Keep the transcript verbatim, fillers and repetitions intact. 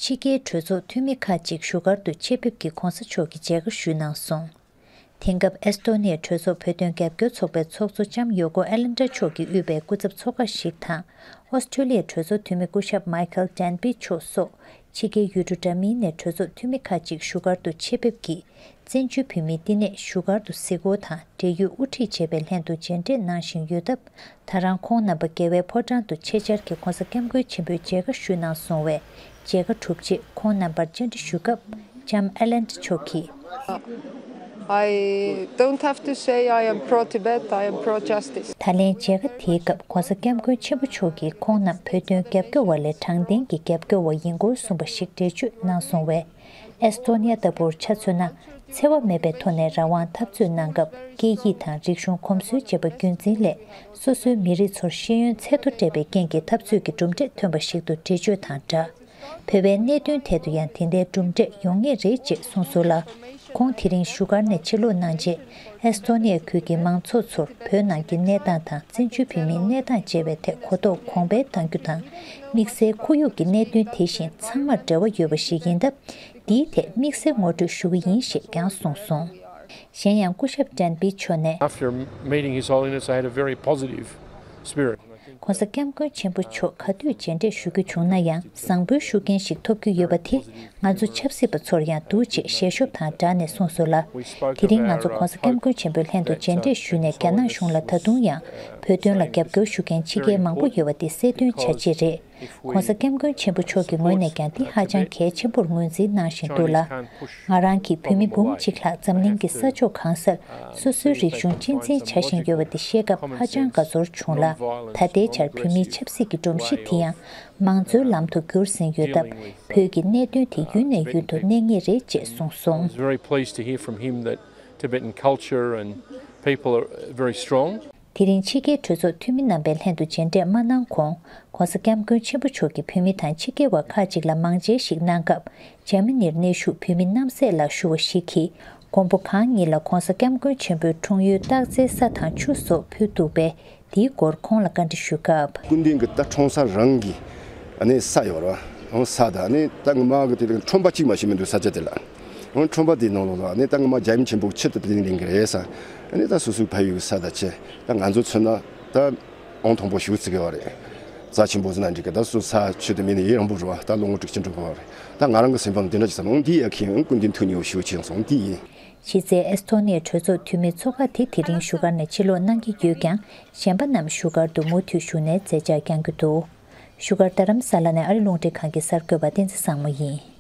ཕྱི་རྒྱལ་གྲོས་ཚོགས་འཐུས་མི་ཁག་ཅིག་བཞུགས་སྒར་དུ་ཆེད་ཕེབས་ཀྱིས་༧གོང་ས་མཆོག་གི་མཇལ་ཁ་ཞུས་གནང་སོང་། དེང་སྐབས་ཨེས་ཏོ་ནི་ཡའི་གྲོས་ཚོགས་བོད་དོན་རྒྱབ་སྐྱོར་ཚོགས་པའི་ཚོགས་གཙོ་ལྕམ་ཡོ་ཀོ་ཨེ་ལན་ཏྲ་མཆོག་གིས་དབུས་པའི་སྐུ་ཚབ་ཚོགས་ཁག་ཞིག་དང་། ཨོ་སི་ཀྲོ་ལི་ཡའི་གྲོས་ཚོགས་འཐུས་མི་སྐུ་ཞབས་མའི་ཁལ་ཏན་བི་མཆོག་སོགས་ཕྱི་རྒྱལ་ཡུལ་གྲུ་འདྲ་མིན་ནས་གྲོས་ཚོགས་འཐུས་མི་ཁག་ཅིག་བཞུགས་སྒར་དུ་ཆེད་ཕེབས་ཀྱིས། བཙན་བྱོལ་བོད་མིའི་བསྟི་གནས་བཞུགས་སྒར་དུ་གཟིགས་སྐོར་དང་འབྲེལ་ཡོད་དབུ་ཁྲིད་བཅས་པའི་ལྷན་དུ་མཇལ་འཕྲད་གནང་བཞིན་ཡོད་སྟབས། ད་རང་ཁོང་རྣམ་པ་རྒྱལ་བའི་ཕོ་བྲང་དུ་ཆེད་བཅར་གྱིས་༧གོང་ས་༧སྐྱབས་མགོན་ཆེན་པོའི་མཇལ་ཁ་ཞུས་གནང་སོང་བས། མཇལ་ཁ་གྲུབ་རྗེས་ཁོང་རྣམ་པར་བཅར་འདྲི་ཞུ་སྐབས་ལྕམ་ཨེ་ལན་ཏྲ་མཆོག་གིས། I don't have to say I am pro Tibet, I am pro justice. ད་ལན་མཇལ་ཁ་དེའི་སྐབས་༧གོང་ས་༧སྐྱབས་མགོན་ཆེན་པོ་མཆོག་གིས་ཁོང་རྣམས་བོད་དོན་རྒྱབ་སྐྱོར་བ་ལས་དྲང་བདེན་གྱི་རྒྱབ་སྐྱོར་བ་ཡིན་སྐོར་གསུངས་པ་ཞིག་འགྲེལ་བརྗོད་གནང་སོང་བས། ཨེས་ཏོ་ནི་ཡ་ལྟ་བུར་ཆ་མཚོན་ན། འཚེ་བ་མེད་པའི་ཐོག་ནས་རང་དབང་འཐབ་རྩོད་གནང་སྐབས། སྐད་ཡིག་དང་རིག་གཞུང་གོམས་སྲོལ་བཅས་པ་རྒྱུན་འཛིན་ལས། སོ་སོའི་མི་རིགས་ཚོར་ཤེས་ཡོན་ཚད་མཐོ་སྤྲད་པའི་རྐྱེན་གྱིས་འཐབ་རྩོད་ཀྱི་གྲུབ་འབྲས་ཐོན་པ་ཞིག་ཏུ་འགྲེལ་བརྗོད་དང་སྦྲགས། བོད་པའི་གནད་དོན་ཐད་དུ་ཡང་དེ་འདྲའི་གྲུབ་འབྲས་ཡོང་ངེས་རེད་ཅེས་གསུངས་སོང་ལ། ཁོང་དེ་རིང་བཞུགས་སྒར་ནས་ཕྱིར་ལོག་གནང་རྗེས། ཨེས་ཏོ་ནི་ཡ་ཁུལ་གྱི་མང་ཚོགས་ཚོར་བོད་ནང་གི་གནས་སྟངས་དང་བཙན་བྱོལ་བོད་མིའི་གནས་སྟངས་བཅས་པའི་ཐད་གོ་རྟོགས་གོང་འཕེལ་གཏང་རྒྱུ་དང་། དམིགས་བསལ་ཁོར་ཡུག་གི་གནད་དོན་དེ་བཞིན་ཚང་མར་འབྲེལ་བ་ཡོད་པ་ཞིག་ཡིན་སྟབས། འདིའི་ཐད་དམིགས་བསལ་ངོ་སྤྲོད་ཞུ་གི་ཡིན་ཞེས་ཀྱང་གསུངས་སོང་། གཞན་ཡང་སྐུ་ཞབས་ཏན་བི་མཆོག་ནས། After meeting His Holiness, I had a very positive spirit. ༧གོང་ས་༧སྐྱབས་མགོན་ཆེན་པོ་མཆོག་ག་དུས་མཇལ་འཕྲད་ཞུ་རྒྱུ་བྱུང་ན་ཡང་བཟང་པོའི་ཤུགས་རྐྱེན་ཞིག་ཐོབ་རྒྱུ་ཡོད་པ་དེ་ང་ཚོ་ཆབ་སྲིད་པ་ཚོར་ཡང་འདུག་ཅེས་ཞལ་ཤོབ་དང་སྦྲགས་ནས་གསུངས་སོང་ལ། དེ་རིང་ང་ཚོ་༧གོང་ས་༧སྐྱབས་མགོན་ཆེན་པོའི་ལྷན་དུ་མཇལ་འཕྲད་ཞུས་ནས་རྒྱ་ནག་གཞུང་ལ་ད་དུང་ཡང་བོད་དོན་ལ་རྒྱབ་སྐྱོར་ཞུ་མཁན་ཕྱི་རྒྱལ་མང་པོ་ཡོད་པ་དེ་གསལ་སྟོན་བྱ་ཆེད་རེད། ༧གོང་ས་༧སྐྱབས་མགོན་ཆེན་པོ་མཆོག་གི་ངོས་ནས་ཀྱང་འདི་ཧ་ཅང་གལ་ཆེན་པོར་ངོས་འཛིན་གནང་བཞིན་འདུག་ལ། ང་རང་གིས་བོད་མི་འབུམ་གཅིག་ལྷག་འཛམ་གླིང་གི་ས་ཕྱོགས་གང་སར་སོ་སོའི་རིག་གཞུང་གཅེས་འཛིན་བྱ་བཞིན་ཡོད་པ་དེ་ཤེས་སྐབས་ཧ་ཅང་དགའ་ཚོར་བྱུང་ལ། ད་ལྟའི་ཆར་བོད་མིའི་ཆབ་སྲིད་ཀྱི་སྒྲོམ་གཞི་དེ་ཡང་མང་གཙོའི་ལམ་དུ་བསྒྱུར་ཟིན་ཡོད་སྟབས། བོད་ཀྱི་གནད་དོན་དེ་ཡུན་ནས་ཡུན་དུ་གནས་ངེས་རེད་ཅེས་གསུངས་སོང་། I was very pleased to hear from him that Tibetan culture and people are very strong. དེ་རིང་ཕྱི་རྒྱལ་གྲོས་ཚོགས་འཐུས་མི་རྣམ་པའི་ལྷན་དུ་མཇལ་འཕྲད་མ་གནང་གོང་། ༧གོང་ས་༧སྐྱབས་མགོན་ཆེན་པོ་མཆོག་གིས་བོད་མི་དང་ཕྱི་རྒྱལ་བ་ཁག་ཅིག་ལ་མང་མཇལ་ཞིག་གནང་སྐབས། འཇར་མ་ནིར་གནས་བཞུགས་བོད་མི་རྣམ་སྲས་ལ་ཞུ་བ་ཞིག་གིས། མགོན་པོ་གང་ཉིད་ལ་༧གོང་ས་༧སྐྱབས་མགོན་ཆེན་པོའི་འཁྲུངས་ཡུལ་སྟག་རྩེའི་ས་དང་ཆུ་སོགས་ཕུལ་འདུག་པས། དེའི་སྐོར་ཁོང་ལ་བཀའ་འདྲི་ཞུས་སྐབས། སྐུ་མདུན་གྱི་ད་འཁྲུངས་ས་རང་གི་ཨ་ནི་ས་ཡོད་ར། ཨོ་ས་དང་ཨ་ནི་ད་ངོ་མ་གི་དེ་ཁྲོམ་པ་གཅིག་མ་ཞིག་མི་འདུག་ས་ཆ་དེ་ལ། ཨོ་ཁྲོམ་པ་དེའི་ནང་ལོགས་ལ་ཨ་ནི་ད་ངོ་མ་རྒྱལ་ཡུམ་ཆེན་པོ་ཆེད་དུ་དེ་ནི་ལེན་གི་རེད་ས། ཨ་ནི་ད་སོ་སོའི་ཕ་ཡུལ་གི་ས་དང་ཆེ། ད་ང་ཚོ་མཚོན་ན་ད་ཨོང་མཐོན་པོ་ཞུ་ཚིག་གི་བ་རེད། རྩ་ཆེན་པོ་ཟེར་ན་འགྲིག་གི། ད་སོ་ས་ཆེད་དུ་མི་ནི་ཡི་རང་པོ་རུ་བ་ད་ལོ་ངོ་དྲུག་ཅུ་འགྲོ་གི་བ་རེད། ད་ང་རང་གི་སེམས་པ་འདི་འདྲ་ཅིག་བསམ་ཨོང་འདི་ཡ་ཁྱེད་ཨོང་སྐུ་མདུན་ཐུགས་ཉེ་བོ་ཞུ་ཆེན་སོང་འདི་ཡིན། གཞི་རྩའི་ཨེས་ཏོ་ནི་ཡའི་གྲོས་ཚོགས་འཐུས་མིའི་ཚོགས་ཁག་དེ་དེ་རིང་བཞུགས་སྒར་ནས་ཕྱིར་ལོག་གནང་གི་ཡོད་ཀྱང་། གཞན་པ་རྣམས་བཞུགས་སྒར་དུ་མུ་མཐུད་བཞུགས་ནས་མཛད་འཆར་བསྐྱང་རྒྱུ་འདུག་བཞུགས་སྒར་རྡ་རམ་ས་ལ་ནས་ཨ་རི་རླུང་འཕྲིན་ཁང་གི་གསར་འགོད་པ་བསྟན་འཛིན་བཟང་མོ་ཡིན།